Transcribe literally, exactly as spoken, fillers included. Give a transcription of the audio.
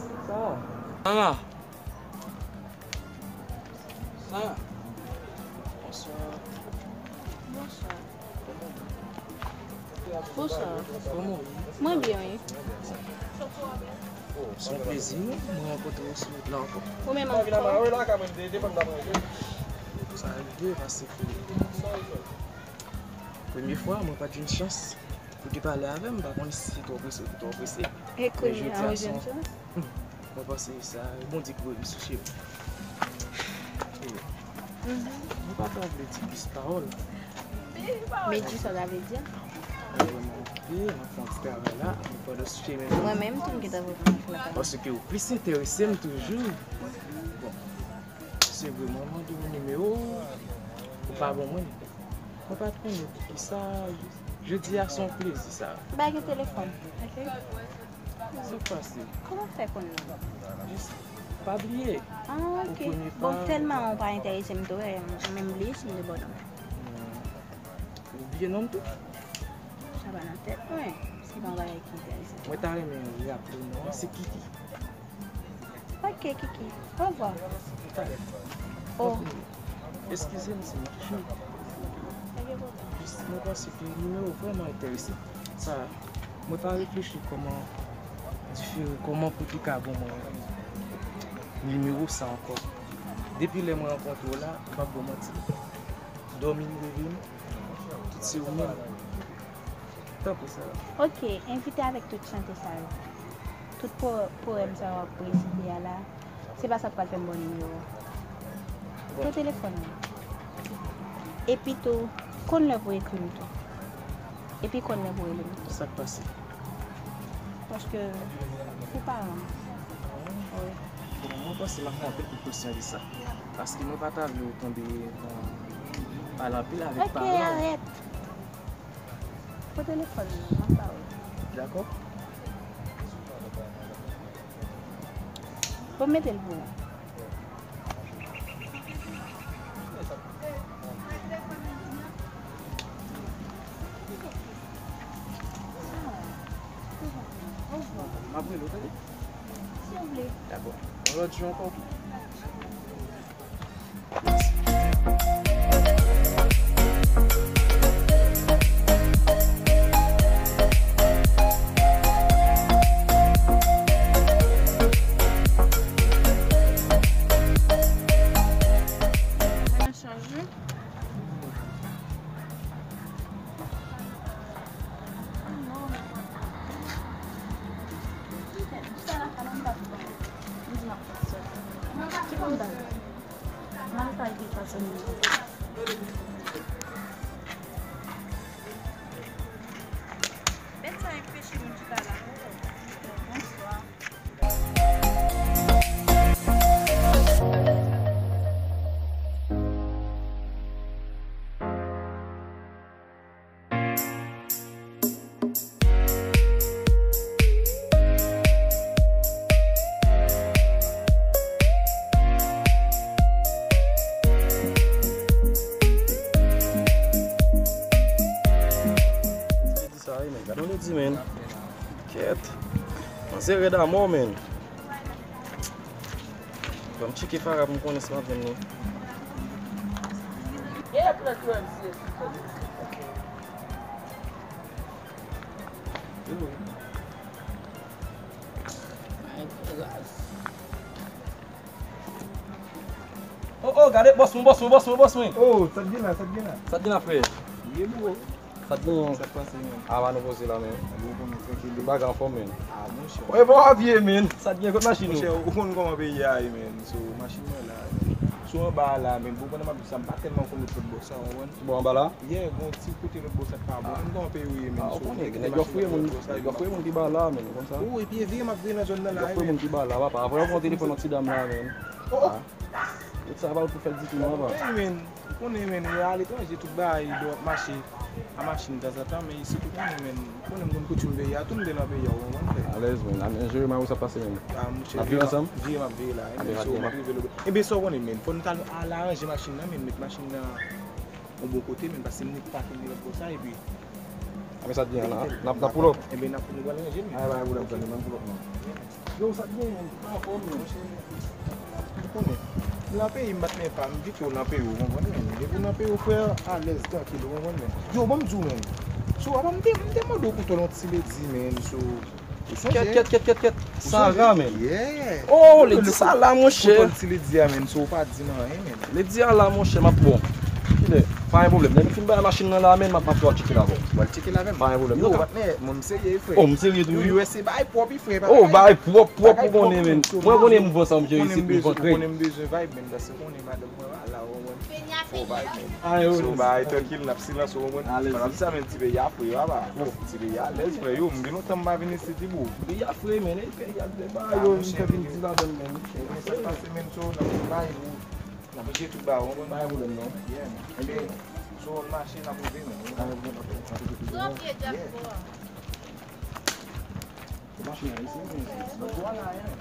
Sa va? Sa va? Sa va? Bonswa. Bonswa. Bonswa. Kòman w ye? Mwen byen, wi. Se yon plezi, wi, mwen rankontre w sou wout la ankò. Ou menm ankò. Sa rive paske premye fwa, mwen pa t jwenn chans pou te pale avè m, m pa konn si se twò prese ou te twò prese. E kounye a, ou jwenn chans? Mwen panse sa, Bondye ki voye li sou chemen. E, mwen pa ta vle di plis pawòl. Men di sa w ta vle di a. Mwen vrèman okipe, m ap fè yon ti travay la, mwen pandan sou chemen an. Mwen menm tou, m gentan voye yon travay. Paske ou plis enterese m toujou. Bon, se vre, mwen mande w nimewo w, ou pa ban mwen li. Mwen pa t konnen poukisa. Jodi a se yon plezi sa. Ba gen telefòn, ok? Sa k pase? Kòman w fè konn non? Jis pa bliye. Ah, ok. Bon, tèlman ou pa enterese m tou, ou menm bliye si m te ba w non. Hmm. Ou bliye non m tou? Sa pa nan tèt mwen. Se pa yon bagay ki enterese m. Mwen ta renmen raple w non, se Kiki. Ok, Kiki. Au revoir. Oh. Eskize m si m touche w. Jis mwen panse ke nimewo w vrèman enterese. Sa, mwen pa reflechi kòman diferan, kòman pou te ka ban mwen nimewo sa ankò. Depi lè mwen rankontre w la, m p ap ba w manti. Dòmi m, reve m, tout se ou menm. Tanpri, Sara. Ok, envite avèk tout chante sa yo. Tout po-, powèm sa w ap resite a la, se pa sa k pral fè m ba w nimewo w. Bon. Pran telefòn nan. Epi tou, konn lè pou ekri m tou. Epi konn lè pou rele m tou. Sa k pase? Paske ou paran m. Wi. Bon, mwen panse m ap fè anpil prekosyon de sa. Paske mwen pa ta vle w tonbe nan pale anpil avèk paran w. Ok, arèt. Pran telefòn nan, m ap ba w li. Dakò. Bon, mete l pou ou. M ap rele w, tande? Si w vle. Dakò. Yon lòt jou ankò. Bonswa. Sa wi, men. Gade yon ledi, men. Kèt. Manzè rèd amò, men. Ban m tcheke Farah pou m konnen si m ap jwenn li. Oh, oh, gade, bòs mwen, bòs mwen, bòs mwen, bòs mwen. Oh, sa t gen la, sa t gen la? Sa t gen la, frè? Ye, bro. Sa t gen? Sa k pase, men? A, ba nou poze la, men. Ou konnen, trankil. Tout bagay anfòm, men. A, monchè. Oye, bon, w ap ye, men. Sa t gen kot machin ou? Monchè, ou konn kòman peyi a ye, men. So, machin mwen la, men. Sou anba a la, men. Bon, pandan m ap di sa, m pa tèlman konn lòt bò sa, w konprann? Bon, anba la? Yeah, gon ti kote lòt bò sa k pa bon. M konn kòman peyi ou ye, men. A, ou konnen, nèg yo fouye moun, nèg yo fouye moun pi ba la, men, ou konn sa? Wi, epi e vire m ap vire nan zòn nan la, men. Yo fouye moun pi ba la, papa. Apre yo pran telefòn yon ti dam la, men. Oh, oh. Tout sa pa pou fè l ditou non, papa. Wi, men. Ou konnen, men, e aletranje, tout bagay, lè w ap mache a machin tanzantan, men isit, ou konnen, men, ou konnen m konn koutim peyi a, tou m te nan peyi a, ou konprann, frè. Alèz, men, jere mal sa pase, men. A, monchè, n ap viv ansanm? Vire m ap vire la, men, so, m ap rive lòt bò. Ebyen, sa w konnen, men, fò n t al, al aranje machin nan, men, met machin nan yon bon kote, men, paske m nik pa fin lòt bò sa, epi. A, men sa t gen an, n ap, n ap pull up. Ebyen, n ap, nou pral ranje, men. A, pa gen pwoblèm, frè, n ap pull up, non. Yo, sa k gen, pa fò, men. Ou konnen. M nan peyi m, m pa t men pa m, m kite w nan peyi w, ou konprann, men. Depi w nan peyi w, frè, alèz, trankil, ou konprann, men. Yo, ban m di w, men. So, apa m te, m te mande w kontwòl yon ti ledi, men, so, ou sonje? Kèt, kèt, kèt, kèt, kèt. Ou sonje? Sara, men. Yeah. Oh, ledi Sara, monchè. Kontwòl ti ledi a, men, so, ou pa di m anyen, men. Ledi a la, monchè, m ap bon. Kilè? Pa gen pwoblèm. Lè m fin bay machin nan la, men, m ap, m ap fè w tcheke l avè w. W al tcheke l avè m? Pa gen pwoblèm. Yo, patnè, mwen, m serye, frè. Oh, m serye tou, wi. U S A bay pwòp, wi, frè, pa... Oh, bay pwòp, pwòp, ou konnen, men. Mwen konnen m van sa, m jere isit, m van krèy. Ou konnen m bezwen vibe, men, paske ou konnen madanm mwen pa la, ou konprann? Fò bay, men. So, bay, trankil, n ap silans, ou konprann? Alèz. Pandan m di sa, men, ti peyi a fre, papa. Ti peyi a alèz, frè, yo, m gen lontan m pa vin isit, wi, bro. Peyi a fre, men, e peyi a de ba, yo, m fè vin di ladann, men. Ebyen, sa k pase, men, so, n ap bay, bro. N ap jere tout ba, ou konprann? Pa gen pwoblèm, non. Yeah, man. Ebyen, so, n mache, n ap rive, men. Pa gen pwoblèm, n ap jere tout ba. Yeah. Machin nan isi, men, lòt bò a la, men.